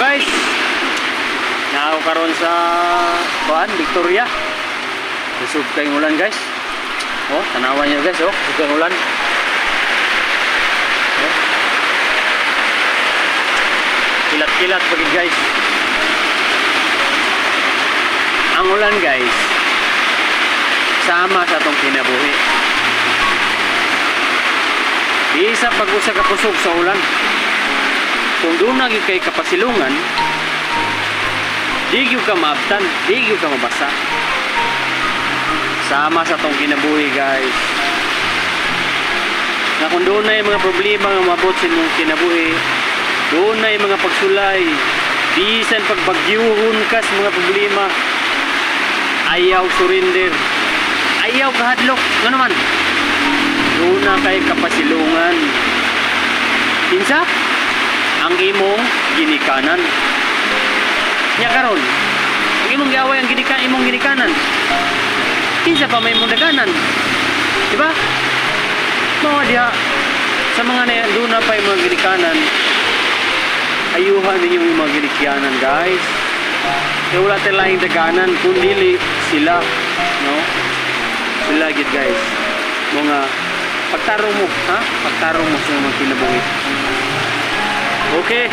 Guys, naa ko karon sa kuan, Victoria. Kusog kayong ulan, guys. Oh, tanawan niyo, guys, oh, kusog kayong ulan. Oh. Kilat-kilat pagid, guys. Ang ulan, guys, sama sa atong kinabuhi. Di sa pag-usa ka kusog sa ulan. Kung doon na gyud kay kapasilungan, di gyud ka maabtan, di gyud ka mabasa. Sama sa atong kinabuhi, guys. Nga kung doon na yung mga problema nga mabot sa imong kinabuhi, doon na yung mga pagsulay, bisan pagbagyuhon ka sa mga problema, ayaw surrender, ayaw kahadlok, nga naman, doon na kay kapasilungan. Kinsa? Ang imong ginikanan. Nya karon, ang imong giaway ang imong ginikanan. Kinsa pa may imong daganan? Di ba? Mga diha sa mga na doon na pa yung mga ginikanan, ayuhan ninyo yung mga ginikanan, guys. Kaya wala tayong laing daganan kung dili sila, no? Sila gid, guys. Mga pagtarong mo, ha? Pagtarong mo sa mga kinabuhi. Okay.